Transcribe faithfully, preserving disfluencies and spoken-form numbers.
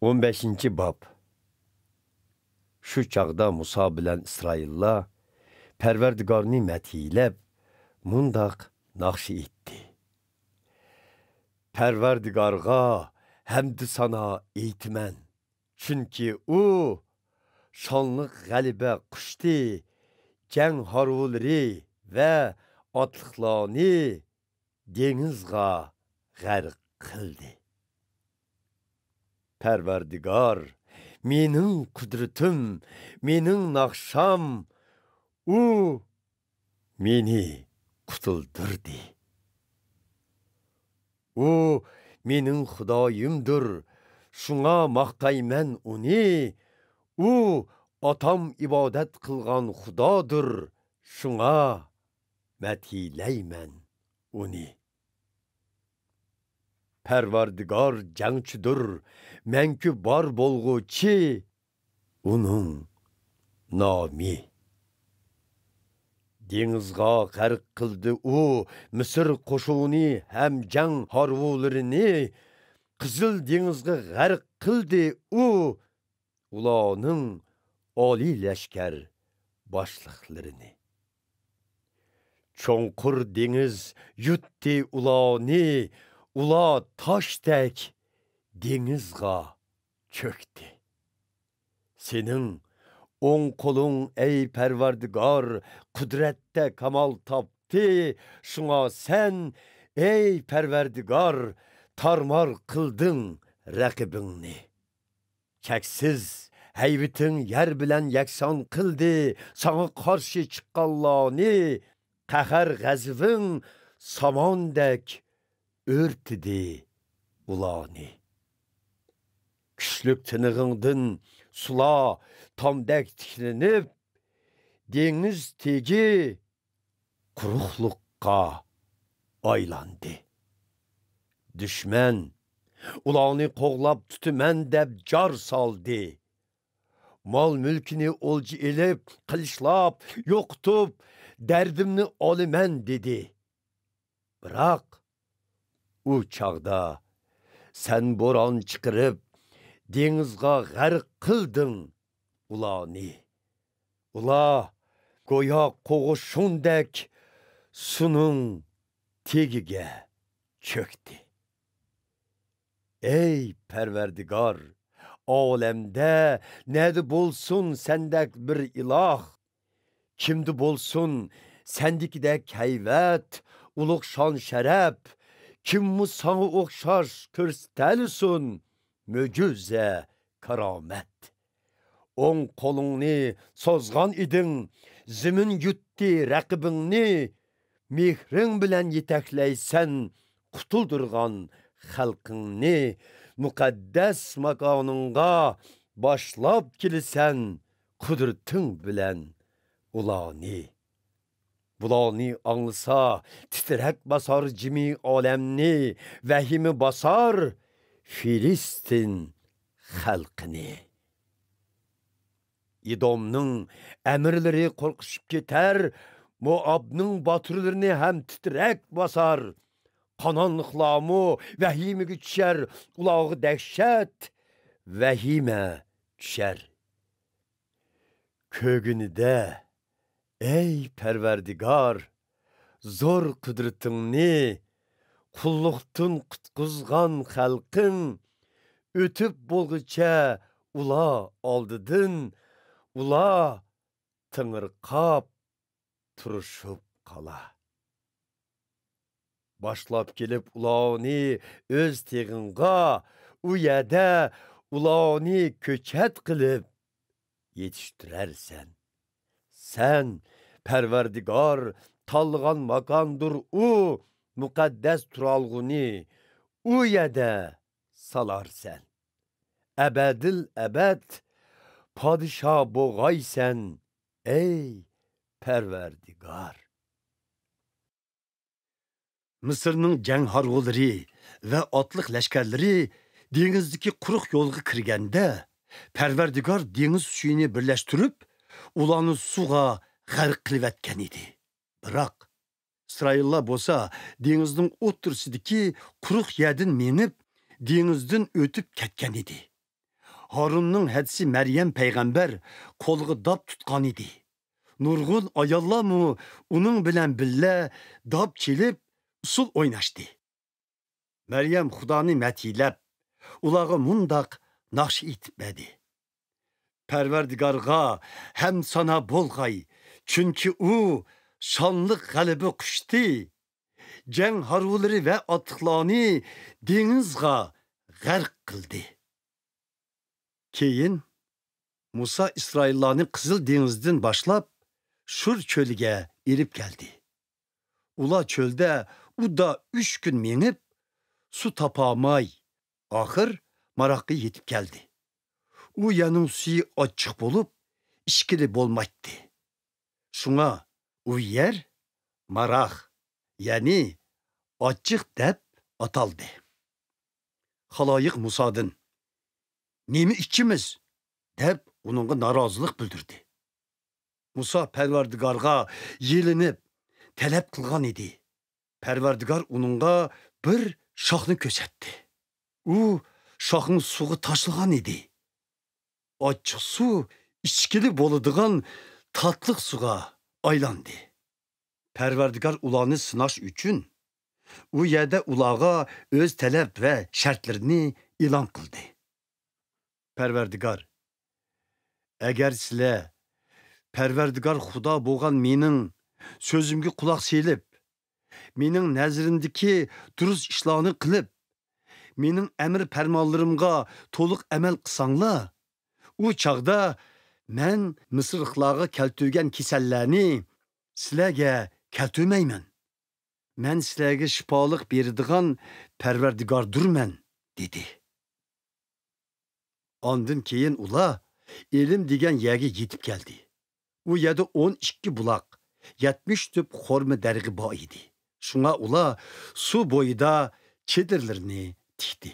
ئون بەشىنچى باب. شۇ چاغدا مۇسا بىلەن ئىسرائىللار پەرۋەردىگارنى مەدھىيلەپ، مۇنداق ناخشا ئېيتتى: پەرۋەردىگارغا ھەمدۇ سانا ئېيتىمەن، چۈنكى ئۇ شانلىق غەلىبە قۇشتى، جەڭ ھارۋىلىرى ۋە ئاتلىقلارنى دېڭىزغا غەرق قىلدى. پەرۋەردىگار، مېنىڭ قۇدرىتىم، مېنىڭ ناخشام، ئۇ مېنى قۇتۇلدۇردى. ئۇ مېنىڭ خۇدايىمدۇر، شۇڭا ماختايمەن ئۇنى. ئۇ ئاتام ئىبادەت قىلغان خۇدادۇر، شۇڭا مەدھىيلەيمەن ئۇنى. پەرۋەردىگار جەڭچىدۇر، مەڭگۈ بار بولغۇچى ئۇنىڭ نامى. دېڭىزغا غەرق قىلدى ئۇ مىسىر قوشۇنى ھەم جەڭ ھارۋىلىرىنى، قىزىل دېڭىزغا غەرق قىلدى ئۇ ئۇلارنىڭ ئالىي لەشكەر باشلىقلىرىنى. چوڭقۇر دېڭىز يۇتتى ئۇلارنى، ئۇلار تاشتەك دېڭىزغا چۆكتى. سېنىڭ ئوڭ قولۇڭ، ئەي پەرۋەردىگار، قۇدرەتتە كامال تاپتى. شۇڭا سەن، ئەي پەرۋەردىگار، تارمار قىلدىڭ رەقىبىڭنى. چەكسىز ھەيۋىتىڭ يەر بىلەن يەكسان قىلدى، ساڭا قارشى چىققانلارنى. قەھەر غەزىپىڭ ساماندەك ئۆرتىدى ئۇلارنى. كۈچلۈك تىنىقىڭدىن سۇلار تامدەك تىكلىنىپ، دېڭىز تېگى قۇرۇقلۇققا ئايلاندى. دۈشمەن، ئۇلارنى قوغلاپ تۇتىمەن دەپ جار سالدى. مال-مۈلكىنى ئولجا ئېلىپ، قىلىچلاپ يوقىتىپ، دەردىمنى ئالىمەن دېدى. بىراق، ئۇ چاغدا سەن بوران چىقىرىپ، دېڭىزغا غەرق قىلدىڭ ئۇلارنى. ئۇلار گويا قوغۇشۇندەك سۇنىڭ تېگىگە چۆكتى. ئەي پەرۋەردىگار، ئالەمدە نەدە بولسۇن سەندەك بىر ئىلاھ؟ كىمدە بولسۇن سەندىكىدەك ھەيۋەت، ئۇلۇغ شان-شەرەپ؟ كىممۇ ساڭا ئوخشاش كۆرسىتەلىسۇن مۆجىزە، كارامەت؟ ئوڭ قولۇڭنى سوزغان ئىدىڭ، زېمىن يۇتتى رەقىبىڭنى. مېھرىڭ بىلەن يېتەكلەيسەن قۇتۇلدۇرغان خەلقىڭنى. مۇقەددەس ماكانىڭغا باشلاپ كېلىسەن قۇدرىتىڭ بىلەن ئۇلارنى. بۇلارنى ئاڭلىسا، تىترەك باسار جىمى ئالەمنى، ۋەھىمە باسار فىلىستىن خەلقىنى. ئىدومنىڭ ئەمىرلىرى قورقۇشۇپ كېتەر، موئابنىڭ باتۇرلىرىنى ھەم تىترەك باسار. قانانلىقلارمۇ ۋەھىمىگە چۈشەر، ئۇلارغا دەھشەت، ۋەھىمە چۈشەر. كۆرگىنىدە، ئەي پەرۋەردىگار، زور قۇدرىتىڭنى، قۇللۇقتىن قۇتقۇزغان خەلقىڭ، ئۆتۈپ بولغۇچە ئۇلار ئالدىدىن، ئۇلار تېڭىرقاپ تۇرۇشۇپ قالا. باشلاپ كېلىپ ئۇلارنى ئۆز تېغىڭغا، ئۇ يەردە ئۇلارنى كۆچەت قىلىپ يېتىشتۈرەرسەن. سەن، پەرۋەردىگار، تاللىغان ماكاندۇر ئۇ، مۇقەددەس تۇرالغۇنى ئۇ يەردە سالارسەن. ئەبەدىل ئەبەد پادىشاھ بوغايسەن، ئەي پەرۋەردىگار. مىسىرنىڭ جەڭ ھارۋىلىرى ۋە ئاتلىق لەشكەرلىرى دېڭىزدىكى قۇرۇق يولغا كىرگەندە، پەرۋەردىگار دېڭىز سۈيىنى بىرلەشتۈرۈپ، ئۇلارنى سۇغا غەرق قىلىۋەتكەن ئىدى. بىراق، ئىسرائىللار بولسا دېڭىزنىڭ ئوتتۇرىسىدىكى قۇرۇق يەردىن مېڭىپ، دېڭىزدىن ئۆتۈپ كەتكەن ئىدى. ھارۇننىڭ ھەدىسى مەريەم پەيغەمبەر قولىغا داپ تۇتقانىدى. نۇرغۇن ئاياللارمۇ ئۇنىڭ بىلەن بىللە داپ چېلىپ، ئۇسسۇل ئويناشتى. مەريەم خۇدانى مەتھىيلەپ، ئۇلارغا مۇنداق ناخشا ئېيتىپ بەردى: پەرۋەردىگارغا ھەمدۇسانا بولغاي، چۈنكى ئۇ شانلىق غەلىبە قۇچتى. جەڭ ھارۋىلىرى ۋە ئاتلىقلارنى دېڭىزغا غەرق قىلدى. كېيىن مۇسا ئىسرائىللارنى قىزىل دېڭىزدىن باشلاپ، شۇر چۆلىگە ئېلىپ كەلدى. ئۇلار چۆلدە ئۇدا ئۈچ كۈن مېڭىپ، سۇ تاپالماي، ئاخىر ماراغقا يېتىپ كەلدى. ئۇ يەرنىڭ سۈيى ئاچچىق بولۇپ، ئىچكىلى بولمايتتى. شۇڭا ئۇ يەر ماراغ، يەنى ئاچچىق دەپ ئاتالدى. خالايىق مۇسادىن: «نېمە ئىچىمىز؟» دەپ ئۇنىڭغا نارازىلىق بىلدۈردى. مۇسا پەرۋەردىگارغا يېلىنىپ تەلەپ قىلغان ئىدى. پەرۋەردىگار ئۇنىڭغا بىر شاخنى كۆرسەتتى. ئۇ شاخنى سۇغا تاشلىغان ئىدى. ئاچچىق سۇ ئىچكىلى بولىدىغان تاتلىق سۇغا ئايلاندى. پەرۋەردىگار ئۇلارنى سىناش ئۈچۈن، ئۇ يەردە ئۇلارغا ئۆز تەلەپ ۋە شەرتلىرىنى ئېلان قىلدى. پەرۋەردىگار: «ئەگەر سىلەر پەرۋەردىگار خۇدا بولغان مېنىڭ سۆزۈمگە قۇلاق سېلىپ، مېنىڭ نەزىرىمدىكى دۇرۇس ئىشلارنى قىلىپ، مېنىڭ ئەمر پەرمانلىرىمغا تولۇق ئەمەل قىلساڭلار، ئۇ چاغدا مەن مىسىرلىقلارغا كەلتۈرگەن كېسەللەرنى سىلەرگە كەلتۈرمەيمەن. مەن سىلەرگە شىپالىق بېرىدىغان پەرۋەردىگاردۇرمەن» دېدى. ئاندىن كېيىن ئۇلار ئېلىم دېگەن يەرگە يېتىپ كەلدى. ئۇ يەردە ئون ئىككى بۇلاق، يەتمىش تۈپ خورما دەرىخى بار ئىدى. شۇڭا ئۇلار سۇ بويىدا چېدىرلىرىنى تىكتى.